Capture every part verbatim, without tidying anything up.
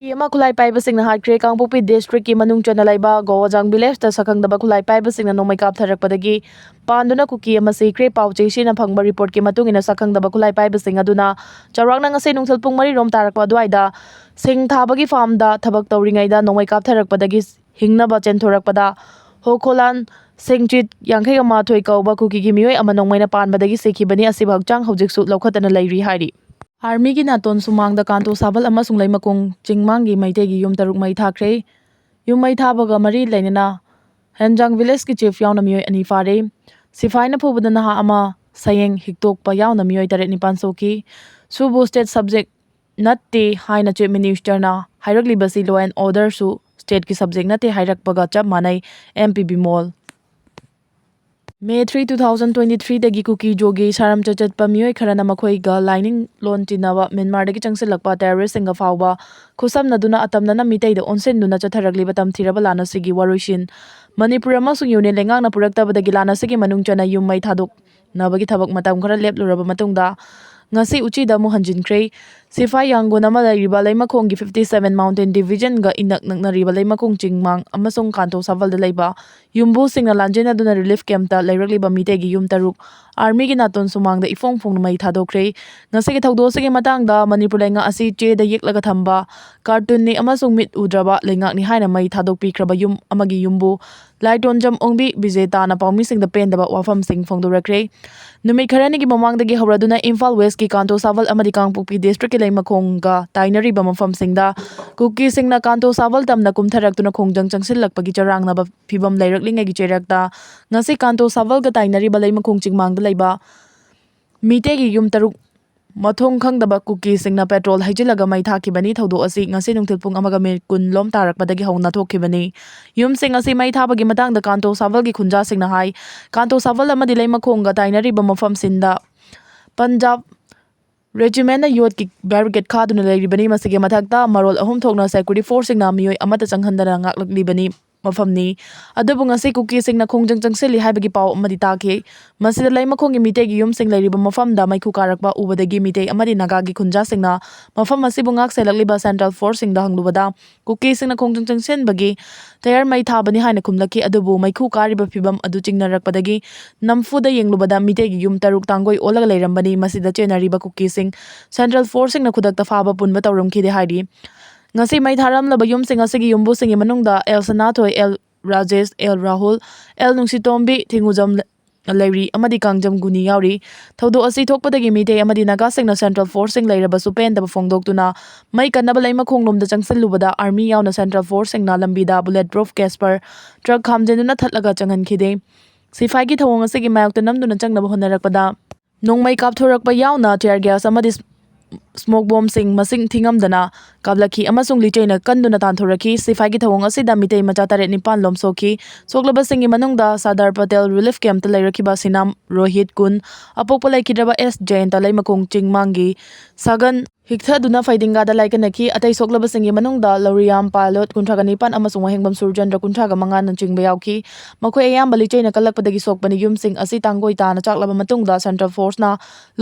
ꯀꯨꯀꯤ ꯑꯃ ꯈꯨꯠꯂꯥꯏ ꯄꯥꯏꯕꯁꯤꯡꯅ ꯍꯥꯠꯈ꯭ꯔꯦ꯫ ꯀꯥꯡꯄꯣꯛꯄꯤ ꯗꯤꯁꯇ꯭ꯔꯤꯛꯀꯤ ꯃꯅꯨꯡ ꯆꯟꯅ ꯂꯩꯕ ꯒꯣꯋꯥꯖꯥꯡ ꯚꯤꯂꯦꯖꯇ ꯁꯛꯈꯪꯗꯕ ꯈꯨꯠꯂꯥꯏ ꯄꯥꯏꯕꯁꯤꯡꯅ ꯅꯣꯡꯃꯩ ꯀꯥꯞꯊꯔꯛꯄꯗꯒꯤ ꯄꯥꯟꯗꯨꯅ ꯀꯨꯀꯤ ꯑꯃ ꯁꯤꯈ꯭ꯔꯦ꯫ ꯄꯥꯎ ꯆꯦꯁꯤꯅ ꯐꯪꯕ ꯔꯤꯄꯣꯔꯠꯀꯤ ꯃꯇꯨꯡ ꯏꯟꯅ ꯁꯛꯈꯪꯗꯕ ꯈꯨꯠꯂꯥꯏ ꯄꯥꯏꯕꯁꯤꯡ ꯑꯗꯨꯅ ꯆꯥꯎꯔꯥꯛꯅ ꯉꯁꯤ ꯅꯨꯡꯊꯤꯜ ꯄꯨꯡ ꯃꯔꯤ ꯔꯣꯝ ꯇꯥꯔꯛꯄ ꯑꯗꯨꯋꯥꯏꯗ ꯁꯤꯡ ꯊꯥꯕꯒꯤ ꯐꯥꯔꯝꯗ ꯊꯕꯛ ꯇꯧꯔꯤꯉꯩꯗ ꯅꯣꯡꯃꯩ ꯀꯥꯞꯊꯔꯛꯄꯗꯒꯤ ꯍꯤꯡꯅꯕ ꯆꯦꯟꯊꯣꯔꯛꯄꯗ ꯍꯣꯈꯣꯂꯥꯟ ꯁꯦꯡꯆꯤꯠ ꯌꯥꯡꯈꯩꯒ ꯃꯥꯊꯣꯏ ꯀꯧꯕ ꯀꯨꯀꯤꯒꯤ ꯃꯤꯑꯣꯏ ꯑꯃ ꯅꯣꯡꯃꯩꯅ ꯄꯥꯟꯕꯗꯒꯤ ꯁꯤꯈꯤꯕꯅꯤ꯫ ꯑꯁꯤꯕꯨ ꯍꯛꯆꯥꯡ ꯍꯧꯖꯤꯛꯁꯨ ꯂꯧꯈꯠꯇꯅ ꯂꯩꯔꯤ ꯍꯥꯏꯔꯤ꯫ ꯑꯥꯔꯃꯤꯒꯤ ꯅꯥꯇꯣꯟ ꯁꯨꯃꯥꯡꯗ ꯀꯥꯟꯇꯣ ꯁꯥꯕꯜ ꯑꯃꯁꯨꯡ ꯂꯩꯃꯈꯣꯡ ꯆꯤꯡꯃꯥꯡꯒꯤ ꯃꯩꯇꯩꯒꯤ ꯌꯨꯝ ꯇꯔꯨꯛ ꯃꯩ ꯊꯥꯈ꯭ꯔꯦ꯫ ꯌꯨꯝ ꯃꯩ ꯊꯥꯕꯒ ꯃꯔꯤ ꯂꯩꯅꯅ ꯍꯦꯟꯖꯥꯡ ꯚꯤꯂꯦꯖꯀꯤ ꯆꯤꯐ ꯌꯥꯎꯅ ꯃꯤꯑꯣꯏ ꯑꯅꯤ ꯐꯥꯔꯦ꯫ ꯁꯤꯐꯥꯏꯅ ꯐꯨꯕꯗ ꯅꯍꯥ ꯑꯃ, ꯁꯌꯦꯡ ꯍꯤꯛꯇꯣꯛꯄ ꯌꯥꯎꯅ ꯃꯤꯑꯣꯏ ꯇꯔꯦꯠ ꯅꯤꯄꯥꯜ ꯁꯣꯛꯈꯤ꯫ ꯁꯨꯕꯨ ꯁ꯭ꯇꯦꯠ ꯁꯕꯖꯦꯛ ꯅꯠꯇꯦ ꯍꯥꯏꯅ ꯆꯤꯐ ꯃꯤꯅꯤꯁꯇꯔꯅ ꯍꯥꯏꯔꯛꯂꯤꯕꯁꯤ ꯂꯣ ꯑꯦꯟ ꯑꯣꯔꯗꯔꯁꯨ ꯁ꯭ꯇꯦꯠꯀꯤ ꯁꯕꯖꯦꯛ ꯅꯠꯇꯦ ꯍꯥꯏꯔꯛꯄꯒ ꯆꯞ ꯃꯥꯟꯅꯩ꯫ M P Bimol. May three, two thousand twenty ꯊ꯭ꯔꯤꯗꯒꯤ ꯀꯨꯀꯤ ꯖꯣꯒꯤ ꯁꯥꯔꯝ ꯆꯠꯆꯠꯄ ꯃꯤꯑꯣꯏ ꯈꯔꯅ ꯃꯈꯣꯏꯒ ꯂꯥꯏꯅꯤꯡ ꯂꯣꯟ ꯇꯤꯟꯅꯕ ꯃ꯭ꯌꯥꯟꯃꯥꯔꯗꯒꯤ ꯆꯪꯁꯤꯜꯂꯛꯄ ꯇꯦꯔꯣꯔꯤꯁꯁꯤꯡꯒ ꯐꯥꯎꯕ ꯈꯨꯠꯁꯝꯅꯗꯨꯅ ꯑꯇꯝꯅꯅ ꯃꯤꯇꯩꯗ ꯑꯣꯟꯁꯤꯟꯗꯨꯅ ꯆꯠꯊꯔꯛꯂꯤꯕ ꯇꯝꯊꯤꯔꯕ ꯂꯥꯟ ꯑꯁꯤꯒꯤ ꯋꯥꯔꯣꯏꯁꯤꯟ ꯃꯅꯤꯄꯨꯔ ꯑꯃꯁꯨꯡ ꯌꯨꯅꯤꯌꯟ ꯂꯩꯉꯥꯛꯅ ꯄꯨꯔꯛꯇꯕꯗꯒꯤ ꯂꯥꯟ ꯑꯁꯤꯒꯤ ꯃꯅꯨꯡ ꯆꯟꯅ ꯌꯨꯝ ꯃꯩ ꯊꯥꯗꯣꯛꯅꯕꯒꯤ ꯊꯕꯛ ꯃꯇꯝ ꯈꯔ ꯂꯦꯞꯂꯨꯔꯕ ꯃꯇꯨꯡꯗ ꯉꯁꯤ ꯎꯆꯤꯗ ꯑꯃꯨꯛ ꯍꯟꯖꯤꯟꯈ꯭ꯔꯦ꯫ ꯁꯤꯐꯥꯏ ꯌꯥꯡꯒꯨꯟ ꯑꯃ ꯂꯩꯔꯤꯕ ꯂꯩꯃꯈꯣꯡꯒꯤ ꯐꯤꯐꯇꯤ ꯁꯚꯦꯟ ꯃꯥꯎꯟꯇꯦꯟ ꯗꯤꯚꯤꯖꯟꯒ ꯏꯅꯛ ꯅꯛꯅꯔꯤꯕ ꯂꯩꯃꯈꯣꯡ ꯆꯤꯡꯃꯥꯡ ꯑꯃꯁꯨꯡ ꯀꯥꯟꯇꯣ ꯁꯥꯕꯜꯗ ꯂꯩꯕ ꯌꯨꯝꯕꯨꯁꯤꯡꯅ ꯂꯥꯟꯖꯦꯟꯅꯗꯨꯅ ꯔꯤꯂꯤꯐ ꯀꯦꯝꯞꯇ ꯂꯩꯔꯛꯂꯤꯕ ꯃꯤꯇꯩꯒꯤ ꯌꯨꯝ ꯇꯔꯨꯛ ꯑꯥꯔꯃꯤꯒꯤ ꯅꯥꯇꯣꯟ ꯁꯨꯃꯥꯡꯗ ꯏꯐꯣꯡ ꯐꯣꯡꯅ ꯃꯩ ꯊꯥꯗꯣꯛꯈ꯭ꯔꯦ꯫ ꯉꯁꯤꯒꯤ ꯊꯧꯗꯣꯛ ꯑꯁꯤꯒꯤ ꯃꯇꯥꯡꯗ ꯃꯅꯤꯄꯨꯔ ꯂꯩꯉꯥꯛ ꯑꯁꯤ ꯆꯦꯗ ꯌꯦꯛꯂꯒ ꯊꯝꯕ ꯀꯥꯔꯇꯨꯟꯅꯤ ꯑꯃꯁꯨꯡ ꯃꯤꯠ ꯎꯗ꯭ꯔꯕ ꯂꯩꯉꯥꯛꯅꯤ ꯍꯥꯏꯅ ꯃꯩ ꯊꯥꯗꯣꯛꯄꯤꯈ꯭ꯔꯕ ꯌꯨꯝ ꯑꯃꯒꯤ ꯌꯨꯝꯕꯨ ꯂꯥꯏꯇꯣꯟꯖꯝ ꯑꯣꯡꯕꯤ ꯕꯤꯖꯦꯇꯥꯅ ꯄꯥꯎꯃꯤꯁꯤꯡꯗ ꯄꯦꯟꯗꯕ ꯋꯥꯐꯝꯁꯤꯡ ꯐꯣꯡꯗꯣꯔꯛꯈ꯭ꯔꯦ꯫ ꯅꯨꯃꯤꯠ ꯈꯔꯅꯤꯒꯤ ꯃꯃꯥꯡꯗꯒꯤ ꯍꯧꯔꯗꯨꯅ ꯏꯝꯐꯥꯜ ꯋꯦꯁꯀꯤ ꯀꯥꯟꯇꯣ ꯁꯥꯕꯜ ꯑꯃꯗꯤ ꯀꯥꯡꯄꯣꯛꯄꯤ ꯗꯤꯁꯇ꯭ꯔꯤꯛꯀꯤ ꯂꯩꯃꯈꯣꯡꯒ ꯇꯥꯏꯅꯔꯤꯕ ꯃꯐꯝꯁꯤꯡꯗ ꯀꯨꯀꯤꯁꯤꯡꯅ ꯀꯥꯟꯇꯣ ꯁꯥꯕꯜ ꯇꯝꯅ ꯀꯨꯝꯊꯔꯛꯇꯨꯅ ꯈꯣꯡꯖꯪ ꯆꯪꯁꯤꯜꯂꯛꯄꯒꯤ ꯆꯔꯥꯡꯅꯕ ꯐꯤꯕꯝ ꯂꯩꯔꯛꯂꯤꯉꯩꯒꯤ ꯆꯩꯔꯛꯇ ꯉꯁꯤ ꯀꯥꯟꯇꯣ ꯁꯥꯕꯜꯒ ꯇꯥꯏꯅꯔꯤꯕ ꯂꯩꯃꯈꯣꯡ ꯆꯤꯡꯃꯥꯡꯗ ꯂꯩꯕ ꯃꯤꯇꯩꯒꯤ ꯌꯨꯝ ꯇꯔꯨꯛ ꯃꯊꯣꯡ ꯈꯪꯗꯕ ꯀꯨꯀꯤꯁꯤꯡꯅ ꯄꯦꯇ꯭ꯔꯣꯜ ꯍꯩꯖꯤꯜꯂꯒ ꯃꯩ ꯊꯥꯈꯤꯕꯅꯤ꯫ ꯊꯧꯗꯣꯛ ꯑꯁꯤ ꯉꯁꯤ ꯅꯨꯡꯊꯤꯜ ꯄꯨꯡ ꯑꯃꯒ ꯃꯤꯅꯤꯠ ꯀꯨꯟ ꯂꯣꯝ ꯇꯥꯔꯛꯄꯗꯒꯤ ꯍꯧꯅ ꯊꯣꯛꯈꯤꯕꯅꯤ꯫ ꯌꯨꯝꯁꯤꯡ ꯑꯁꯤ ꯃꯩ ꯊꯥꯕꯒꯤ ꯃꯇꯥꯡꯗ ꯀꯥꯟꯇꯣ ꯁꯥꯕꯜꯒꯤ ꯈꯨꯟꯖꯥꯁꯤꯡꯅ ꯍꯥꯏ, ꯀꯥꯟꯇꯣ ꯁꯥꯕꯜ ꯑꯃꯗꯤ ꯂꯩꯃꯈꯣꯡꯒ ꯇꯥꯏꯅꯔꯤꯕ ꯃꯐꯝꯁꯤꯡꯗ ꯄꯟꯖꯥꯕ ꯔꯦꯖꯤꯃꯦꯟꯅ ꯌꯣꯠꯀꯤ ꯕꯦꯔꯤꯀꯦꯗ ꯈꯥꯗꯨꯅ ꯂꯩꯔꯤꯕꯅꯤ꯫ ꯃꯁꯤꯒꯤ ꯃꯊꯛꯇ ꯃꯔꯣꯜ ꯑꯍꯨꯝ ꯊꯣꯛꯅ ꯁꯦꯀ꯭ꯌꯨꯔꯤꯇꯤ ꯐꯣꯔꯁꯁꯤꯡꯅ ꯃꯤꯑꯣꯏ ꯑꯃꯠꯇ ꯆꯪꯍꯟꯗꯅ ꯉꯥꯛꯂꯛꯂꯤꯕꯅꯤ꯫ ꯃꯐꯝꯅꯤ꯫ ꯑꯗꯨꯕꯨ ꯉꯁꯤ ꯀꯨꯀꯤꯁꯤꯡꯅ ꯈꯣꯡꯖꯪ ꯆꯪꯁꯤꯜꯂꯤ ꯍꯥꯏꯕꯒꯤ ꯄꯥꯎ ꯑꯃꯗꯤ ꯇꯥꯈꯤ꯫ ꯃꯁꯤꯗ ꯂꯩꯃꯈꯣꯡꯒꯤ ꯃꯤꯇꯩꯒꯤ ꯌꯨꯝꯁꯤꯡ ꯂꯩꯔꯤꯕ ꯃꯐꯝꯗ ꯃꯩꯈꯨ ꯀꯥꯔꯛꯄ ꯎꯕꯗꯒꯤ ꯃꯤꯇꯩ ꯑꯃꯗꯤ ꯅꯥꯒꯥꯒꯤ ꯈꯨꯟꯖꯥꯁꯤꯡꯅ ꯃꯐꯝ ꯑꯁꯤꯕꯨ ꯉꯥꯛ ꯁꯦꯜꯂꯛꯂꯤꯕ ꯁꯦꯟꯇ꯭ꯔꯦꯜ ꯐꯣꯔꯁꯁꯤꯡꯗ ꯍꯪꯂꯨꯕꯗ, ꯀꯨꯀꯤꯁꯤꯡꯅ ꯈꯣꯡꯖꯪ ꯆꯪꯁꯤꯟꯕꯒꯤ ꯇꯌꯥꯔ ꯃꯩ ꯊꯥꯕꯅꯤ ꯍꯥꯏꯅ ꯈꯨꯝꯂꯛꯈꯤ꯫ ꯑꯗꯨꯕꯨ ꯃꯩꯈꯨ ꯀꯥꯔꯤꯕ ꯐꯤꯕꯝ ꯑꯗꯨ ꯆꯤꯡꯅꯔꯛꯄꯗꯒꯤ ꯅꯝꯐꯨꯗ ꯌꯦꯡꯂꯨꯕꯗ ꯃꯤꯇꯩꯒꯤ ꯌꯨꯝ ꯇꯔꯨꯛ ꯇꯥꯡꯒꯣꯏ ꯑꯣꯜꯂꯒ ꯂꯩꯔꯝꯕꯅꯤ꯫ ꯃꯁꯤꯗ ꯆꯦꯟꯅꯔꯤꯕ ꯀꯨꯀꯤꯁꯤꯡ ꯁꯦꯟꯇ꯭ꯔꯦꯜ ꯐꯣꯔꯁꯁꯤꯡꯅ ꯈꯨꯗꯛꯇ ꯐꯥꯕ ꯄꯨꯟꯕ ꯇꯧꯔꯝꯈꯤꯗꯦ ꯍꯥꯏꯔꯤ꯫ ꯉꯁꯤ ꯃꯩ ꯊꯥꯔꯝꯂꯕ ꯌꯨꯝꯁꯤꯡ ꯑꯁꯤꯒꯤ ꯌꯨꯝꯕꯨꯁꯤꯡꯒꯤ ꯃꯅꯨꯡꯗ L Sanathoi, L Rajesh, L Rahul, L Nungshitombi, Thingujam ꯂꯩꯔꯤ ꯑꯃꯗꯤ ꯀꯥꯡꯖꯝ ꯒꯨꯅꯤ ꯌꯥꯎꯔꯤ꯫ ꯊꯧꯗꯣꯛ ꯑꯁꯤ ꯊꯣꯛꯄꯗꯒꯤ ꯃꯤꯇꯩ ꯑꯃꯗꯤ ꯅꯥꯒꯥꯁꯤꯡꯅ ꯁꯦꯟꯇ꯭ꯔꯦꯜ ꯐꯣꯔꯁꯁꯤꯡ ꯂꯩꯔꯕꯁꯨ ꯄꯦꯟꯗꯕ ꯐꯣꯡꯗꯣꯛꯇꯨꯅ ꯃꯩ ꯀꯟꯅꯕ ꯂꯩꯃꯈꯣꯡꯂꯣꯝꯗ ꯆꯪꯁꯤꯜꯂꯨꯕꯗ ꯑꯥꯔꯃꯤ ꯌꯥꯎꯅ ꯁꯦꯟꯇ꯭ꯔꯦꯜ ꯐꯣꯔꯁꯁꯤꯡꯅ ꯂꯝꯕꯤꯗ ꯕꯨꯂꯦꯠ ꯄ꯭ꯔꯨꯐ ꯀꯦꯁꯄꯔ ꯇ꯭ꯔꯛ ꯈꯥꯝꯖꯤꯟꯗꯨꯅ ꯊꯠꯂꯒ ꯆꯪꯍꯟꯈꯤꯗꯦ꯫ ꯁꯤꯐꯥꯏꯒꯤ ꯊꯧꯑꯣꯡ ꯑꯁꯤꯒꯤ ꯃꯥꯌꯣꯛꯇ ꯅꯝꯗꯨꯅ ꯆꯪꯅꯕ ꯍꯣꯠꯅꯔꯛꯄꯗ ꯅꯣꯡꯃꯩ ꯀꯥꯞꯊꯣꯔꯛꯄ ꯌꯥꯎꯅ ꯇꯤꯌꯥꯔ ꯒ꯭ꯌꯥꯁ ꯑꯃꯗꯤ ꯁ꯭ꯃꯣꯛ ꯕꯣꯝꯁꯤꯡ ꯃꯁꯤꯡ ꯊꯤꯉꯝꯗꯅ ꯀꯥꯞꯂꯛꯈꯤ ꯑꯃꯁꯨꯡ ꯂꯤꯆꯩꯅ ꯀꯟꯗꯨꯅ ꯇꯥꯟꯊꯣꯔꯛꯈꯤ꯫ ꯁꯤꯐꯥꯏꯒꯤ ꯊꯧꯑꯣꯡ ꯑꯁꯤꯗ ꯃꯤꯇꯩ ꯃꯆꯥ ꯇꯔꯦꯠ ꯅꯤꯄꯥꯟ ꯂꯣꯝ ꯁꯣꯛꯈꯤ꯫ ꯁꯣꯛꯂꯕꯁꯤꯡꯒꯤ ꯃꯅꯨꯡꯗ ꯁꯔꯗꯥꯔ ꯄꯇꯦꯜ ꯔꯤꯂꯤꯐ ꯀꯦꯝꯞꯇ ꯂꯩꯔꯛꯈꯤꯕ ꯁꯤꯅꯥꯝ ꯔꯣꯍꯤꯠ, ꯀꯨꯟ, ꯑꯄꯣꯛꯄ ꯂꯩꯈꯤꯗ꯭ꯔꯕ ꯑꯦꯁ ꯖꯌꯟꯇ, ꯂꯩꯃꯈꯣꯡ ꯆꯤꯡꯃꯥꯡꯒꯤ ꯁꯥꯒꯟ ꯍꯤꯛꯊꯗꯨꯅ ꯐꯩꯗꯤꯡꯒꯥꯗ ꯂꯥꯏꯀꯠꯅꯈꯤ꯫ ꯑꯇꯩ ꯁꯣꯛꯂꯕꯁꯤꯡꯒꯤ ꯃꯅꯨꯡꯗ ꯂꯧꯔꯤꯌꯥꯝ ꯄꯥꯏꯂꯣꯠ, ꯀꯨꯟꯊ꯭ꯔꯥꯒ ꯅꯤꯄꯥꯟ, ꯑꯃꯁꯨꯡ ꯋꯥꯍꯦꯡꯕꯝ ꯁꯨꯔꯆꯟꯗ꯭ꯔ, ꯀꯨꯟꯊ꯭ꯔꯥꯒ ꯃꯉꯥꯅꯆꯤꯡꯕ ꯌꯥꯎꯈꯤ꯫ ꯃꯈꯣꯏ ꯑꯌꯥꯝꯕ ꯂꯤꯆꯩꯅ ꯀꯜꯂꯛꯄꯗꯒꯤ ꯁꯣꯛꯄꯅꯤ꯫ ꯌꯨꯝꯁꯤꯡ ꯑꯁꯤ ꯇꯥꯡꯒꯣꯏ ꯇꯥꯅ ꯆꯥꯛꯂꯕ ꯃꯇꯨꯡꯗ ꯁꯦꯟꯇ꯭ꯔꯦꯜ ꯐꯣꯔꯁꯅ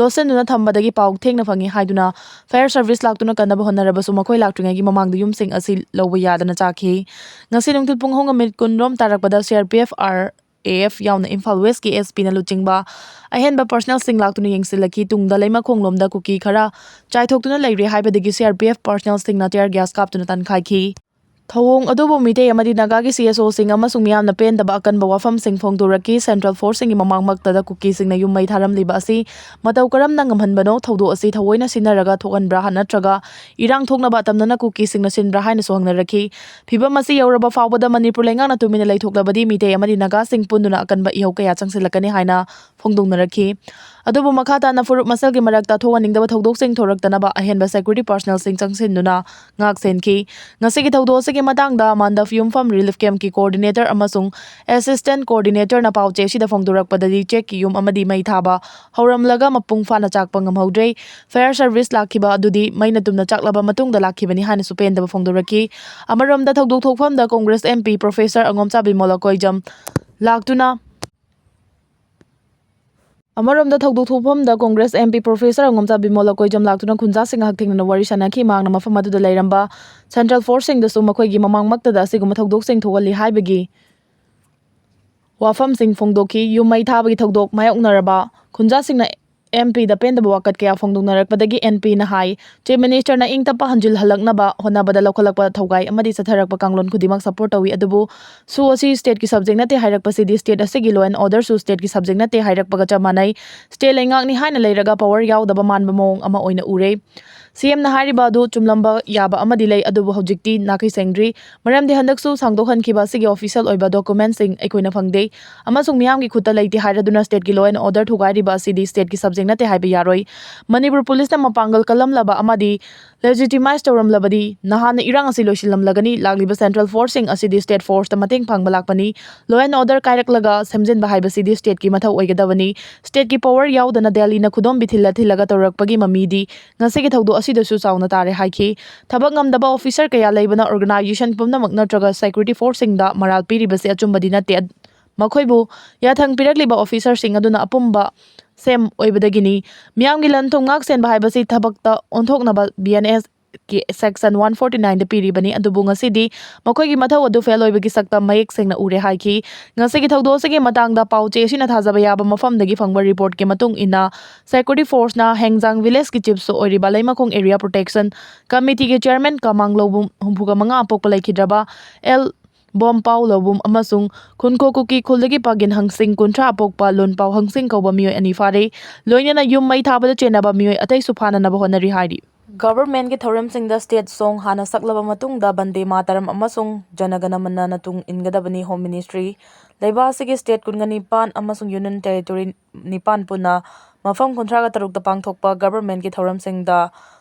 ꯂꯣꯠꯁꯤꯟꯗꯨꯅ ꯊꯝꯕꯗꯒꯤ ꯄꯥꯎ ꯊꯦꯡꯅ ꯐꯪꯉꯤ ꯍꯥꯏꯗꯨꯅ ꯐꯥꯌꯔ ꯁꯔꯚꯤꯁ ꯂꯥꯛꯇꯨꯅ ꯀꯟꯅꯕ ꯍꯣꯠꯅꯔꯕꯁꯨ ꯃꯈꯣꯏ ꯂꯥꯛꯇ꯭ꯔꯤꯉꯩꯒꯤ ꯃꯃꯥꯡꯗ ꯌꯨꯝꯁꯤꯡ ꯑꯁꯤ ꯂꯧꯕ ꯌꯥꯗꯅ ꯆꯥꯛꯈꯤ꯫ ꯉꯁꯤ ꯅꯨꯡꯊꯤꯜ ꯄꯨꯡ ꯑꯍꯨꯝꯒ ꯃꯤꯅꯤꯠ ꯀꯨꯟꯔꯣꯝ ꯇꯥꯔꯛꯄꯗ ꯁꯤ R P F, R A F ꯌꯥꯎꯅ ꯏꯝꯐꯥꯜ ꯋꯦꯁꯀꯤ ꯑꯦꯁ ꯄꯤꯅ ꯂꯨꯆꯤꯡꯕ ꯑꯍꯦꯟꯕ ꯄꯔꯁꯅꯦꯜꯁꯤꯡ ꯂꯥꯛꯇꯨꯅ ꯌꯦꯡꯁꯤꯜꯂꯛꯈꯤ꯫ ꯇꯨꯡꯗ ꯂꯩꯃꯈꯣꯡꯂꯣꯝꯗ ꯀꯨꯀꯤ ꯈꯔ ꯆꯥꯏꯊꯣꯛꯇꯨꯅ ꯂꯩꯔꯦ ꯍꯥꯏꯕꯗꯒꯤ ꯁꯤ ꯑꯥꯔ ꯄꯤ ꯑꯦꯐ ꯄꯔꯁꯅꯦꯜꯁꯤꯡꯅ ꯇꯤꯌꯥꯔ ꯒ꯭ꯌꯥꯁ ꯀꯥꯞꯇꯨꯅ ꯇꯥꯟꯈꯥꯏꯈꯤ꯫ ꯊꯧꯑꯣꯡ ꯑꯗꯨꯕꯨ ꯃꯤꯇꯩ ꯑꯃꯗꯤ ꯅꯥꯒꯥꯒꯤ ꯁꯤ ꯑꯦꯁ ꯑꯣꯁꯤꯡ ꯑꯃꯁꯨꯡ ꯃꯤꯌꯥꯝꯅ ꯄꯦꯟꯗꯕ ꯑꯀꯟꯕ ꯋꯥꯐꯝꯁꯤꯡ ꯐꯣꯡꯗꯣꯔꯛꯈꯤ꯫ ꯁꯦꯟꯇ꯭ꯔꯦꯜ ꯐꯣꯔꯁꯁꯤꯡꯒꯤ ꯃꯃꯥꯡꯃꯛꯇꯗ ꯀꯨꯀꯤꯁꯤꯡꯅ ꯌꯨꯝ ꯃꯩ ꯊꯥꯔꯝꯂꯤꯕ ꯑꯁꯤ ꯃꯇꯧ ꯀꯔꯝꯅ ꯉꯝꯍꯟꯕꯅꯣ? ꯊꯧꯗꯣꯛ ꯑꯁꯤ ꯊꯑꯣꯏꯅ ꯁꯤꯟꯅꯔꯒ ꯊꯣꯛꯍꯟꯕ꯭ꯔꯥ ꯅꯠꯇ꯭ꯔꯒ ꯏꯔꯥꯡ ꯊꯣꯛꯅꯕ ꯑꯇꯝꯅꯅ ꯀꯨꯀꯤꯁꯤꯡꯅ ꯁꯤꯟꯕ꯭ꯔꯥ ꯍꯥꯏꯅꯁꯨ ꯍꯪꯅꯔꯛꯈꯤ꯫ ꯐꯤꯚꯝ ꯑꯁꯤ ꯌꯧꯔꯕ ꯐꯥꯎꯕꯗ ꯃꯅꯤꯄꯨꯔ ꯂꯩꯉꯥꯛꯅ ꯇꯨꯃꯤꯟꯅ ꯂꯩꯊꯣꯛꯂꯕꯗꯤ ꯃꯤꯇꯩ ꯑꯃꯗꯤ ꯅꯥꯒꯥꯁꯤꯡ ꯄꯨꯟꯗꯨꯅ ꯑꯀꯟꯕ ꯏꯍꯧ ꯀꯌꯥ ꯆꯪꯁꯤꯜꯂꯛꯀꯅꯤ ꯍꯥꯏꯅ ꯐꯣꯡꯗꯣꯛꯅꯔꯛꯈꯤ꯫ ꯑꯗꯨꯕꯨ ꯃꯈꯥ ꯇꯥꯅ ꯐꯨꯔꯨꯞ ꯃꯁꯦꯜꯒꯤ ꯃꯔꯛꯇ ꯊꯣꯛꯍꯟꯅꯤꯡꯗꯕ ꯊꯧꯗꯣꯛꯁꯤꯡ ꯊꯣꯔꯛꯇꯅꯕ ꯑꯍꯦꯟꯕ ꯁꯦꯀ꯭ꯌꯨꯔꯤꯇꯤ ꯄꯔꯁꯅꯦꯜꯁꯤꯡ ꯆꯪꯁꯤꯟꯗꯨꯅ ꯉꯥꯛ ꯁꯦꯟꯈꯤ꯫ ꯉꯁꯤꯒꯤ ꯊꯧꯗꯣꯛ ꯑꯁꯤꯒꯤ ꯃꯇꯥꯡꯗ ꯃꯥꯟꯗꯞ ꯌꯨꯝꯐꯝ ꯔꯤꯂꯤꯐ ꯀꯦꯝꯞꯀꯤ ꯀꯣꯑꯣꯔꯗꯤꯅꯦꯇꯔ ꯑꯃꯁꯨꯡ ꯑꯦꯁꯤꯁꯇꯦꯟꯠ ꯀꯣꯑꯣꯔꯗꯤꯅꯦꯇꯔꯅ ꯄꯥꯎ ꯆꯦ ꯑꯁꯤꯗ ꯐꯣꯡꯗꯣꯔꯛꯄꯗꯗꯤ, ꯆꯦꯛꯀꯤ ꯌꯨꯝ ꯑꯃꯗꯤ ꯃꯩ ꯊꯥꯕ ꯍꯧꯔꯝꯂꯒ ꯃꯄꯨꯡ ꯐꯥꯅ ꯆꯥꯛꯄ ꯉꯝꯍꯧꯗ꯭ꯔꯦ꯫ ꯐꯥꯌꯔ ꯁꯔꯚꯤꯁ ꯂꯥꯛꯈꯤꯕ ꯑꯗꯨꯗꯤ ꯃꯩꯅ ꯇꯨꯝꯅ ꯆꯥꯛꯂꯕ ꯃꯇꯨꯡꯗ ꯂꯥꯛꯈꯤꯕꯅꯤ ꯍꯥꯏꯅꯁꯨ ꯄꯦꯟꯗꯕ ꯐꯣꯡꯗꯣꯔꯛꯈꯤ꯫ ꯑꯃꯔꯣꯝꯗ ꯊꯧꯗꯣꯛ ꯊꯣꯛꯐꯝꯗ ꯀꯣꯡꯒ꯭ꯔꯦꯁ ꯑꯦꯝ ꯄꯤ ꯄ꯭ꯔꯣꯐꯦꯁꯔ ꯑꯉꯣꯝꯆꯥ ꯕꯤꯃꯣꯂ ꯀꯣꯏꯖꯝ ꯂꯥꯛꯇꯨꯅ ꯑꯃꯔꯣꯝꯗ ꯊꯧꯗꯣꯛ ꯊꯣꯛꯐꯝꯗ ꯀꯣꯡꯒ꯭ꯔꯦꯁ ꯑꯦꯝ ꯄꯤ ꯄ꯭ꯔꯣꯐꯦꯁꯔ ꯑꯉꯣꯝꯆꯥ ꯕꯤꯃꯣꯂ ꯀꯣꯏꯖꯝ ꯂꯥꯛꯇꯨꯅ ꯈꯨꯟꯖꯥꯁꯤꯡꯒ ꯍꯛꯊꯦꯡꯅꯅ ꯋꯥꯔꯤ ꯁꯥꯟꯅꯈꯤ꯫ ꯃꯍꯥꯛꯅ ꯃꯐꯝ ꯑꯗꯨꯗ ꯂꯩꯔꯝꯕ ꯁꯦꯟꯇ꯭ꯔꯦꯜ ꯐꯣꯔꯁꯁꯤꯡꯗꯁꯨ ꯃꯈꯣꯏꯒꯤ ꯃꯃꯥꯡꯃꯛꯇꯗ ꯑꯁꯤꯒꯨꯝꯕ ꯊꯧꯗꯣꯛꯁꯤꯡ ꯊꯣꯛꯍꯜꯂꯤ ꯍꯥꯏꯕꯒꯤ ꯋꯥꯐꯝꯁꯤꯡ ꯐꯣꯡꯗꯣꯛꯈꯤ꯫ ꯌꯨꯝ ꯃꯩ ꯊꯥꯕꯒꯤ ꯊꯧꯗꯣꯛ ꯃꯥꯌꯣꯛꯅꯔꯕ ꯈꯨꯟꯖꯥꯁꯤꯡꯅ ꯑꯦꯝ ꯄꯤꯗ ꯄꯦꯟꯗꯕ ꯋꯥꯀꯠ ꯀꯌꯥ ꯐꯣꯡꯗꯣꯛꯅꯔꯛꯄꯗꯒꯤ ꯑꯦꯟ ꯄꯤꯅ ꯍꯥꯏ, ꯆꯤꯐ ꯃꯤꯅꯤꯁꯇꯔꯅ ꯏꯪ ꯇꯞꯄ ꯍꯟꯖꯤꯜꯍꯜꯂꯛꯅꯕ ꯍꯣꯠꯅꯕꯗ ꯂꯧꯈꯠꯂꯛꯄ ꯊꯧꯒꯥꯏ ꯑꯃꯗꯤ ꯆꯠꯊꯔꯛꯄ ꯀꯥꯡꯂꯣꯟ ꯈꯨꯗꯤꯡꯃꯛ ꯁꯄꯣꯔꯠ ꯇꯧꯏ, ꯑꯗꯨꯕꯨ ꯁꯨ ꯑꯁꯤ ꯁ꯭ꯇꯦꯠꯀꯤ ꯁꯕꯖꯦꯛ ꯅꯠꯇꯦ ꯍꯥꯏꯔꯛꯄꯁꯤꯗꯤ ꯁ꯭ꯇꯦꯠ ꯑꯁꯤꯒꯤ ꯂꯣ ꯑꯦꯟ ꯑꯣꯔꯗꯔꯁꯨ ꯁ꯭ꯇꯦꯠꯀꯤ ꯁꯕꯖꯦꯛ ꯅꯠꯇꯦ ꯍꯥꯏꯔꯛꯄꯒ ꯆꯞ ꯃꯥꯟꯅꯩ꯫ ꯁ꯭ꯇꯦꯠ ꯂꯩꯉꯥꯛꯅꯤ ꯍꯥꯏꯅ ꯂꯩꯔꯒ ꯄꯋꯔ ꯌꯥꯎꯗꯕ ꯃꯥꯟꯕ ꯃꯑꯣꯡ ꯑꯃ ꯑꯣꯏꯅ ꯎꯔꯦ꯫ ꯁꯤ ꯑꯦꯝꯅ ꯍꯥꯏꯔꯤꯕ ꯑꯗꯨ ꯆꯨꯝꯂꯝꯕ ꯌꯥꯕ ꯑꯃꯗꯤ ꯂꯩ, ꯑꯗꯨꯕꯨ ꯍꯧꯖꯤꯛꯇꯤ ꯅꯥꯈꯩ ꯁꯦꯡꯗ꯭ꯔꯤ꯫ ꯃꯔꯝꯗꯤ ꯍꯟꯗꯛꯁꯨ ꯁꯥꯡꯗꯣꯛꯍꯟꯈꯤꯕ ꯑꯁꯤꯒꯤ ꯑꯣꯐꯤꯁꯤꯌꯦꯜ ꯑꯣꯏꯕ ꯗꯣꯀꯨꯃꯦꯟꯁꯤꯡ ꯑꯩꯈꯣꯏꯅ ꯐꯪꯗꯦ ꯑꯃꯁꯨꯡ ꯃꯤꯌꯥꯝꯒꯤ ꯈꯨꯠꯇ ꯂꯩꯇꯦ ꯍꯥꯏꯔꯗꯨꯅ ꯁ꯭ꯇꯦꯠꯀꯤ ꯂꯣ ꯑꯦꯟ ꯑꯣꯔꯗꯔ ꯊꯨꯒꯥꯏꯔꯤꯕ ꯑꯁꯤꯗꯤ ꯁ꯭ꯇꯦꯠꯀꯤ ꯁꯕꯖꯦꯛ ꯅꯠꯇꯦ ꯍꯥꯏꯕ ꯌꯥꯔꯣꯏ꯫ ꯃꯅꯤꯄꯨꯔ ꯄꯨꯂꯤꯁꯅ ꯃꯄꯥꯡꯒꯜ ꯀꯜꯂꯝꯂꯕ ꯑꯃꯗꯤ ꯂꯦꯖꯤꯇꯤꯃꯥꯏꯖ ꯇꯧꯔꯝꯂꯕꯗꯤ ꯅꯍꯥꯟꯅ ꯏꯔꯥꯡ ꯑꯁꯤ ꯂꯣꯏꯁꯤꯜꯂꯝꯂꯒꯅꯤ꯫ ꯂꯥꯛꯂꯤꯕ ꯁꯦꯟꯇ꯭ꯔꯦꯜ ꯐꯣꯔꯁꯁꯤꯡ ꯑꯁꯤꯗꯤ ꯁ꯭ꯇꯦꯠ ꯐꯣꯔꯁꯇ ꯃꯇꯦꯡ ꯄꯥꯡꯕ ꯂꯥꯛꯄꯅꯤ꯫ ꯂꯣ ꯑꯦꯟ ꯑꯣꯔꯗꯔ ꯀꯥꯏꯔꯛꯂꯒ ꯁꯦꯝꯖꯤꯟꯕ ꯍꯥꯏꯕꯁꯤꯗꯤ ꯁ꯭ꯇꯦꯠꯀꯤ ꯃꯊꯧ ꯑꯣꯏꯒꯗꯕꯅꯤ꯫ ꯁ꯭ꯇꯦꯠꯀꯤ ꯄꯋꯔ ꯌꯥꯎꯗꯅ ꯗꯦꯜꯂꯤꯅ ꯈꯨꯗꯣꯝꯕꯤ ꯊꯤꯜꯂ ꯊꯤꯜꯂꯒ ꯇꯧꯔꯛꯄꯒꯤ ꯃꯃꯤꯗꯤ ꯉꯁꯤꯒꯤ ꯊꯧꯗꯣꯛ ꯑꯁꯤꯗꯁꯨ ꯆꯥꯎꯅ ꯇꯥꯔꯦ ꯍꯥꯏꯈꯤ꯫ ꯊꯕꯛ ꯉꯝꯗꯕ ꯑꯣꯐꯤꯁꯔ ꯀꯌꯥ ꯂꯩꯕꯅ ꯑꯣꯔꯒꯅꯥꯏꯖꯦꯁꯟ ꯄꯨꯝꯅꯃꯛ ꯅꯠꯇ꯭ꯔꯒ ꯁꯦꯀ꯭ꯌꯨꯔꯤꯇꯤ ꯐꯣꯔꯁꯁꯤꯡꯗ ꯃꯔꯥꯜ ꯄꯤꯔꯤꯕꯁꯤ ꯑꯆꯨꯝꯕꯗꯤ ꯅꯠꯇꯦ꯫ ꯃꯈꯣꯏꯕꯨ ꯌꯥꯊꯪ ꯄꯤꯔꯛꯂꯤꯕ ꯑꯣꯐꯤꯁꯔꯁꯤꯡ ꯑꯗꯨꯅ ꯑꯄꯨꯝꯕ ꯁꯦꯝ ꯑꯣꯏꯕꯗꯒꯤꯅꯤ꯫ ꯃꯤꯌꯥꯝꯒꯤ ꯂꯟ ꯊꯨꯝ ꯉꯥꯛ ꯁꯦꯟꯕ ꯍꯥꯏꯕꯁꯤ ꯊꯕꯛꯇ ꯑꯣꯟꯊꯣꯛꯅꯕ ꯕꯤ ꯑꯦꯟ ꯑꯦꯁ ꯀꯤ ꯁꯦꯛꯁꯟ ꯋꯥꯟ ꯐꯣꯔꯇꯤ ꯅꯥꯏꯟꯗ ꯄꯤꯔꯤꯕꯅꯤ, ꯑꯗꯨꯕꯨ ꯉꯁꯤꯗꯤ ꯃꯈꯣꯏꯒꯤ ꯃꯊꯧ ꯑꯗꯨ ꯐꯦꯜ ꯑꯣꯏꯕꯒꯤ ꯁꯛꯇꯝ ꯃꯌꯦꯛ ꯁꯦꯡꯅ ꯎꯔꯦ ꯍꯥꯏꯈꯤ꯫ ꯉꯁꯤꯒꯤ ꯊꯧꯗꯣꯛ ꯑꯁꯤꯒꯤ ꯃꯇꯥꯡꯗ ꯄꯥꯎ ꯆꯦ ꯑꯁꯤꯅ ꯊꯥꯖꯕ ꯌꯥꯕ ꯃꯐꯝꯗꯒꯤ ꯐꯪꯕ ꯔꯤꯄꯣꯔꯠꯀꯤ ꯃꯇꯨꯡ ꯏꯟꯅ, ꯁꯦꯀ꯭ꯌꯨꯔꯤꯇꯤ ꯐꯣꯔꯁꯅ ꯍꯦꯡꯖꯥꯡ ꯚꯤꯂꯦꯖꯀꯤ ꯆꯤꯐꯁꯨ ꯑꯣꯏꯔꯤꯕ ꯂꯩꯃꯈꯣꯡ ꯑꯦꯔꯤꯌꯥ ꯄ꯭ꯔꯣꯇꯦꯛꯁꯟ ꯀꯃꯤꯇꯤꯒꯤ ꯆꯤꯌꯔꯃꯦꯟ ꯀꯃꯥꯡꯂꯧꯕꯝ ꯍꯨꯝꯐꯨꯒ ꯃꯉꯥ ꯑꯄꯣꯛꯄ ꯂꯩꯈꯤꯗ꯭ꯔꯕ ꯑꯦꯜ ꯕꯣꯝꯄꯥꯎ ꯂꯧꯕꯨꯝ ꯑꯃꯁꯨꯡ ꯈꯨꯟꯈꯣ ꯀꯨꯀꯤ ꯈꯨꯜꯗꯒꯤ ꯄꯥꯒꯤꯟ ꯍꯪꯁꯤꯡ ꯀꯨꯟꯊ꯭ꯔꯥ ꯑꯄꯣꯛꯄ ꯂꯨꯟꯄꯥꯎ ꯍꯪꯁꯤꯡ ꯀꯧꯕ ꯃꯤꯑꯣꯏ ꯑꯅꯤ ꯐꯥꯔꯦ꯫ ꯂꯣꯏꯅꯅ ꯌꯨꯝ ꯃꯩ ꯊꯥꯕꯗ ꯆꯦꯟꯅꯕ ꯃꯤꯑꯣꯏ ꯑꯇꯩꯁꯨ ꯐꯥꯅꯅꯕ ꯍꯣꯠꯅꯔꯤ ꯍꯥꯏꯔꯤ꯫ ꯒꯚꯔꯟꯃꯦꯟꯠꯀꯤ ꯊꯧꯔꯝꯁꯤꯡꯗ ꯁ꯭ꯇꯦꯠ ꯁꯣꯡ ꯍꯥꯟꯅ ꯁꯛꯂꯕ ꯃꯇꯨꯡꯗ ꯕꯟꯗꯦ ꯃꯥꯇꯔꯝ ꯑꯃꯁꯨꯡ ꯖꯅꯒꯅ ꯃꯅꯅ ꯇꯨꯡ ꯏꯟꯒꯗꯕꯅꯤ꯫ ꯍꯣꯝ ꯃꯤꯅꯤꯁꯇ꯭ꯔꯤ ꯂꯩꯕꯥꯛ ꯑꯁꯤꯒꯤ ꯁ꯭ꯇꯦꯠ ꯀꯨꯟꯒ ꯅꯤꯄꯥꯟ ꯑꯃꯁꯨꯡ ꯌꯨꯅꯤꯌꯟ ꯇꯦꯔꯤꯇꯣꯔꯤ ꯅꯤꯄꯥꯟ ꯄꯨꯟꯅ ꯃꯐꯝ ꯀꯨꯟꯊ꯭ꯔꯥꯒ ꯇꯔꯨꯛꯇ ꯄꯥꯡꯊꯣꯛꯄ ꯒꯚꯔꯟꯃꯦꯟꯠꯀꯤ ꯊꯧꯔꯝꯁꯤꯡꯗ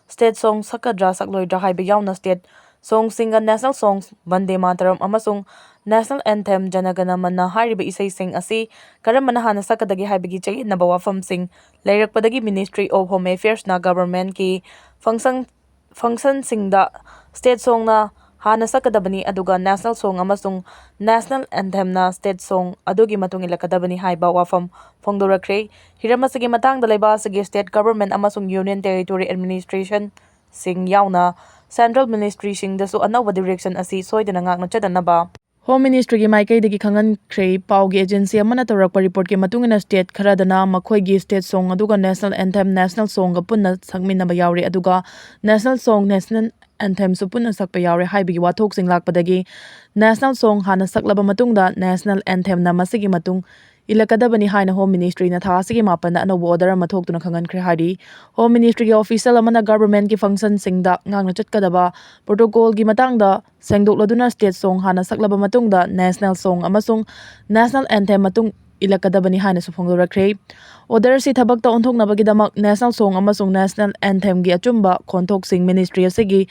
ꯁ꯭ꯇꯦꯠ ꯁꯣꯡ ꯁꯛꯀꯗ꯭ꯔꯥ ꯁꯛꯂꯣꯏꯗ꯭ꯔꯥ ꯍꯥꯏꯕ ꯌꯥꯎꯅ state songꯁꯤꯡꯒ national songs Vande Mataram ꯑꯃꯁꯨꯡ national anthem Jana Gana Mana ꯍꯥꯏꯔꯤꯕ ꯏꯁꯩꯁꯤꯡ ꯑꯁꯤ ꯀꯔꯝꯕꯅ ꯍꯥꯟꯅ ꯁꯛꯀꯗꯒꯦ ꯍꯥꯏꯕꯒꯤ ꯆꯌꯦꯠꯅꯕ ꯋꯥꯐꯝꯁꯤꯡ ꯂꯩꯔꯛꯄꯗꯒꯤ Ministry of Home Affairsꯅ governmentꯀꯤ function functionꯁꯤꯡꯗ state songꯅ ꯍꯥꯟꯅ ꯁꯛꯀꯗꯕꯅꯤ, ꯑꯗꯨꯒ national song ꯑꯃꯁꯨꯡ national anthemꯅ state song ꯑꯗꯨꯒꯤ ꯃꯇꯨꯡ ꯏꯜꯂꯛꯀꯗꯕꯅꯤ ꯍꯥꯏꯕ ꯋꯥꯐꯝ ꯐꯣꯡꯗꯣꯔꯛꯈ꯭ꯔꯦ꯫ ꯍꯤꯔꯝ ꯑꯁꯤꯒꯤ ꯃꯇꯥꯡꯗ ꯂꯩꯕꯥꯛ ꯑꯁꯤꯒꯤ state government ꯑꯃꯁꯨꯡ union territory administrationꯁꯤꯡ ꯌꯥꯎꯅ central ministryꯁꯤꯡꯗꯁꯨ ꯑꯅꯧꯕ direction ꯑꯁꯤ ꯁꯣꯏꯗꯅ ꯉꯥꯛꯅ ꯆꯠꯅꯅꯕ Home Ministryꯒꯤ ꯃꯥꯏꯀꯩꯗꯒꯤ ꯈꯪꯍꯟꯈ꯭ꯔꯦ꯫ ꯄꯥꯎꯒꯤ agency ꯑꯃꯅ ꯇꯧꯔꯛꯄ reportꯀꯤ ꯃꯇꯨꯡ ꯏꯟꯅ, state ꯈꯔꯗꯅ ꯃꯈꯣꯏꯒꯤ state song ꯑꯗꯨꯒ national anthem national songꯒ ꯄꯨꯟꯅ ꯁꯛꯃꯤꯟꯅꯕ ꯌꯥꯎꯔꯦ, ꯑꯗꯨꯒ national song national anthemꯁꯨ ꯄꯨꯟꯅ ꯁꯛꯄ ꯌꯥꯎꯔꯦ ꯍꯥꯏꯕꯒꯤ ꯋꯥꯊꯣꯛꯁꯤꯡ ꯂꯥꯛꯄꯗꯒꯤ national song ꯍꯥꯟꯅ ꯁꯛꯂꯕ ꯃꯇꯨꯡꯗ national anthemꯅ ꯃꯁꯤꯒꯤ ꯃꯇꯨꯡ ꯏꯜꯂꯛꯀꯗꯕꯅꯤ ꯍꯥꯏꯅ Home Ministryꯅ ꯊꯥ ꯑꯁꯤꯒꯤ ꯃꯥꯄꯟꯗ ꯑꯅꯧꯕ order ꯑꯃ ꯊꯣꯛꯇꯨꯅ ꯈꯪꯍꯟꯈ꯭ꯔꯦ ꯍꯥꯏꯔꯤ꯫ Home Ministryꯒꯤ official ꯑꯃꯅ governmentꯀꯤ functionꯁꯤꯡꯗ ꯉꯥꯛꯅ ꯆꯠꯀꯗꯕ protocolꯒꯤ ꯃꯇꯥꯡꯗ ꯁꯦꯡꯗꯣꯛꯂꯗꯨꯅ state song ꯍꯥꯟꯅ ꯁꯛꯂꯕ ꯃꯇꯨꯡꯗ national song ꯑꯃꯁꯨꯡ national anthem ꯃꯇꯨꯡ ꯏꯜꯂꯛꯀꯗꯕꯅꯤ ꯍꯥꯏꯅꯁꯨ ꯐꯣꯡꯗꯣꯔꯛꯈ꯭ꯔꯦ꯫ Order ꯑꯁꯤ ꯊꯕꯛꯇ ꯑꯣꯟꯊꯣꯛꯅꯕꯒꯤꯗꯃꯛ national song ꯑꯃꯁꯨꯡ national anthemꯒꯤ ꯑꯆꯨꯝꯕ ꯈꯣꯟꯊꯣꯛꯁꯤꯡ ministry ꯑꯁꯤꯒꯤ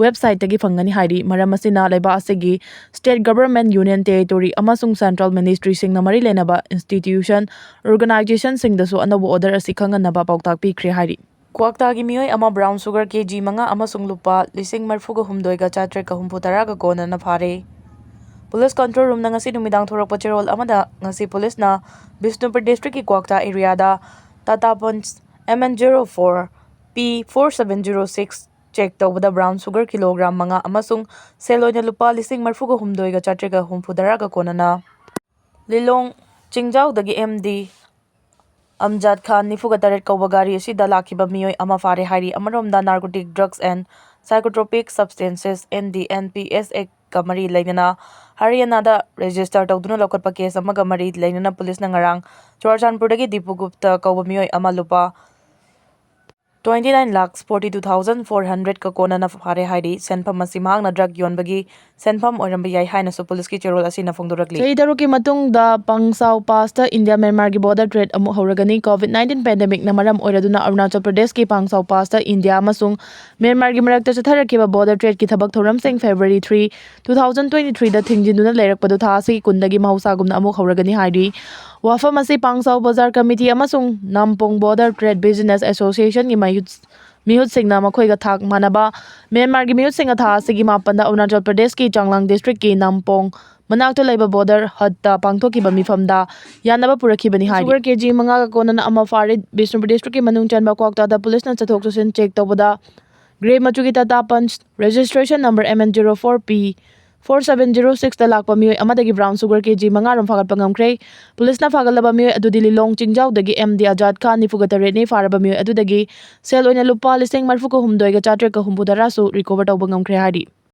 websiteꯇꯒꯤ ꯐꯪꯒꯅꯤ ꯍꯥꯏꯔꯤ꯫ ꯃꯔꯝ ꯑꯁꯤꯅ ꯂꯩꯕꯥꯛ ꯑꯁꯤꯒꯤ state government, union territory ꯑꯃꯁꯨꯡ central ministryꯁꯤꯡꯅ ꯃꯔꯤ ꯂꯩꯅꯕ institution, organizationꯁꯤꯡꯗꯁꯨ ꯑꯅꯧꯕ order ꯑꯁꯤ ꯈꯪꯍꯟꯅꯕ ꯄꯥꯎꯇꯥꯛ ꯄꯤꯈ꯭ꯔꯦ ꯍꯥꯏꯔꯤ꯫ ꯀ꯭ꯋꯥꯛꯇꯥꯒꯤ ꯃꯤꯑꯣꯏ ꯑꯃ brown sugar KG ꯃꯉꯥ ꯑꯃꯁꯨꯡ ꯂꯨꯄꯥ ꯂꯤꯁꯤꯡ ꯃꯔꯤꯐꯨꯒ ꯍꯨꯝꯗꯣꯏꯒ ꯆꯥꯇ꯭ꯔꯦꯠꯀ ꯍꯨꯝꯐꯨ ꯇꯔꯥꯒ ꯀꯣꯟꯅꯅ ꯐꯥꯔꯦ꯫ Police control roomꯅ ꯉꯁꯤ ꯅꯨꯃꯤꯗꯥꯡ ꯊꯣꯔꯛꯄ ꯆꯦꯔꯣꯜ ꯑꯃꯗ ꯉꯁꯤ policeꯅ ꯕꯤꯁꯅꯨꯄꯨꯔ districtꯀꯤ ꯀ꯭ꯋꯥꯛꯇꯥ areaꯗ Tata Punch MN zero four P four seven zero six check ꯇꯧꯕꯗ brown sugar kilogram ꯃꯉꯥ ꯑꯃꯁꯨꯡ ꯁꯦꯜ ꯑꯣꯏꯅ ꯂꯨꯄꯥ ꯂꯤꯁꯤꯡ ꯃꯔꯤꯐꯨꯒ ꯍꯨꯝꯗꯣꯏꯒ ꯆꯥꯇ꯭ꯔꯦꯠꯀ ꯍꯨꯝꯐꯨ ꯇꯔꯥꯒ ꯀꯣꯟꯅꯅ ꯂꯤꯂꯣꯡ ꯆꯤꯡꯖꯥꯎꯗꯒꯤ MD ꯑꯝꯖꯥꯗ ꯈꯥꯟ ꯅꯤꯐꯨꯒ ꯇꯔꯦꯠ ꯀꯧꯕ ꯒꯥꯔꯤ ꯑꯁꯤꯗ ꯂꯥꯛꯈꯤꯕ ꯃꯤꯑꯣꯏ ꯑꯃ ꯐꯥꯔꯦ ꯍꯥꯏꯔꯤ꯫ ꯑꯃꯔꯣꯝꯗ narcotic drugs and psychotropic substances NDNPS Actꯀ ꯃꯔꯤ ꯂꯩꯅꯅ ꯍꯔꯤꯌꯥꯅꯥꯗ register ꯇꯧꯗꯨꯅ ꯂꯧꯈꯠꯄ case ꯑꯃꯒ ꯃꯔꯤ ꯂꯩꯅꯅ policeꯅ ꯉꯔꯥꯡ ꯆꯨꯔꯆꯥꯟꯄꯨꯔꯗꯒꯤ ꯗꯤꯄꯨ ꯒꯨꯞꯇ ꯀꯧꯕ ꯃꯤꯑꯣꯏ ꯑꯃ ꯂꯨꯄꯥ Twenty nine lakhs forty two thousand four hundred ꯀ ꯀꯣꯟꯅꯅ ꯐꯥꯔꯦ ꯍꯥꯏꯔꯤ꯫ ꯁꯦꯟꯐꯝ ꯑꯁꯤ ꯃꯍꯥꯛꯅ ꯗ꯭ꯔꯒ ꯌꯣꯟꯕꯒꯤ ꯁꯦꯟꯐꯝ ꯑꯣꯏꯔꯝꯕ ꯌꯥꯏ ꯍꯥꯏꯅꯁꯨ ꯄꯨꯂꯤꯁꯀꯤ ꯆꯦꯔꯣꯜ ꯑꯁꯤꯅ ꯐꯣꯡꯗꯣꯔꯛꯂꯤ꯫ ꯆꯍꯤ ꯇꯔꯨꯛꯀꯤ ꯃꯇꯨꯡꯗ ꯄꯥꯡꯁꯥꯎ ꯄꯥꯁꯇ ꯏꯟꯗꯤꯌꯥ ꯃ꯭ꯌꯥꯟꯃꯥꯔꯒꯤ ꯕꯣꯔꯗꯔ ꯇ꯭ꯔꯦꯗ ꯑꯃꯨꯛ ꯍꯧꯔꯒꯅꯤ꯫ ꯀꯣꯚꯤꯗ ꯅꯥꯏꯟꯇꯤꯟ ꯄꯦꯟꯗꯦꯃꯤꯛꯅ ꯃꯔꯝ ꯑꯣꯏꯔꯗꯨꯅ ꯑꯔꯨꯅꯥꯆꯜ ꯄ꯭ꯔꯗꯦꯁꯀꯤ ꯄꯥꯡꯁꯥꯎ ꯄꯥꯁꯇ ꯏꯟꯗꯤꯌꯥ ꯑꯃꯁꯨꯡ ꯃ꯭ꯌꯥꯟꯃꯥꯔꯒꯤ ꯃꯔꯛꯇ ꯆꯠꯊꯔꯛꯈꯤꯕ ꯕꯣꯔꯗꯔ ꯇ꯭ꯔꯦꯗꯀꯤ ꯊꯕꯛ ꯊꯧꯔꯝꯁꯤꯡ February three, two thousand twenty three ꯗ ꯊꯤꯡꯖꯤꯟꯗꯨꯅ ꯂꯩꯔꯛꯄꯗꯨ ꯊꯥ ꯑꯁꯤꯒꯤ ꯀꯨꯟꯗꯒꯤ ꯃꯍꯧꯁꯥꯒꯨꯝꯅ ꯑꯃꯨꯛ ꯍꯧꯔꯒꯅꯤ ꯍꯥꯏꯔꯤ꯫ ꯋꯥꯐꯝ ꯑꯁꯤ ꯄꯥꯡꯁꯥꯎ ꯕꯖꯥꯔ ꯀꯃꯤꯇꯤ ꯑꯃꯁꯨꯡ ꯅꯥꯝꯄꯣꯡ ꯕꯣꯔꯗꯔ ꯇ꯭ꯔꯦꯗ ꯕꯤꯖꯤꯅꯦꯁ ꯑꯦꯁꯣꯁꯤꯌꯦꯁꯟꯒꯤ ꯃꯌꯨꯠ-, ꯃꯤꯍꯨꯠꯁꯤꯡꯅ ꯃꯈꯣꯏꯒ ꯊꯥꯛ ꯃꯥꯟꯅꯕ ꯃ꯭ꯌꯥꯟꯃꯥꯔꯒꯤ ꯃꯤꯍꯨꯠꯁꯤꯡꯅ ꯊꯥ ꯑꯁꯤꯒꯤ ꯃꯥꯄꯟꯗ ꯑꯔꯨꯅꯥꯆꯜ ꯄ꯭ꯔꯗꯦꯁꯀꯤ ꯆꯥꯡꯂꯥꯡ ꯗꯤꯁꯇ꯭ꯔꯤꯛꯀꯤ ꯅꯥꯝꯄꯣꯡ ꯃꯅꯥꯛꯇ ꯂꯩꯕ ꯕꯣꯔꯗꯔ ꯍꯠꯇ ꯄꯥꯡꯊꯣꯛꯈꯤꯕ ꯃꯤꯐꯝꯗ ꯌꯥꯅꯕ ꯄꯨꯔꯛꯈꯤꯕꯅꯤ ꯍꯥꯏꯔꯤ꯫ ꯁꯨꯒꯔ ꯀꯦꯖꯤ ꯃꯉꯥꯒ ꯀꯣꯟꯅꯅ ꯑꯃ ꯐꯥꯔꯦ꯫ ꯕꯤꯁꯅꯨꯄꯨꯔ ꯗꯤꯁꯇ꯭ꯔꯤꯛꯀꯤ ꯃꯅꯨꯡ ꯆꯟꯕ ꯀ꯭ꯋꯥꯛꯇꯥꯗ ꯄꯨꯂꯤꯁꯅ ꯆꯠꯊꯣꯛ ꯆꯠꯁꯤꯟ ꯆꯦꯛ ꯇꯧꯕꯗ ꯒ꯭ꯔꯦ ꯃꯆꯨꯒꯤ Tata ꯄꯟꯆ, registration number M N zero four P four seven zero six ꯇ ꯂꯥꯛꯄ ꯃꯤꯑꯣꯏ ꯑꯃꯗꯒꯤ ꯕ꯭ꯔꯥꯎꯟ ꯁꯨꯒꯔ ꯀꯦꯖꯤ ꯃꯉꯥ ꯔꯣꯝ ꯐꯥꯒꯠꯄ ꯉꯝꯈ꯭ꯔꯦ꯫ ꯄꯨꯂꯤꯁꯅ ꯐꯥꯒꯠꯂꯕ ꯃꯤꯑꯣꯏ ꯑꯗꯨꯗꯤ ꯂꯤꯂꯣꯡ ꯆꯤꯡꯖꯥꯎꯗꯒꯤ ꯑꯦꯝ ꯗꯤ ꯑꯖꯥꯗ ꯈꯥꯟ, ꯅꯤꯐꯨꯒ ꯇꯔꯦꯠꯅꯤ꯫ ꯐꯥꯔꯕ ꯃꯤꯑꯣꯏ ꯑꯗꯨꯗꯒꯤ ꯁꯦꯜ ꯑꯣꯏꯅ ꯂꯨꯄꯥ ꯂꯤꯁꯤꯡ ꯃꯔꯤꯐꯨꯒ ꯍꯨꯝꯗꯣꯏꯒ ꯆꯥꯇ꯭ꯔꯦꯠꯀ ꯍꯨꯝꯐꯨ ꯇꯔꯥꯁꯨ ꯔꯤꯀꯣꯚꯔ ꯇꯧꯕ ꯉꯝꯈ꯭ꯔꯦ ꯍꯥꯏꯔꯤ꯫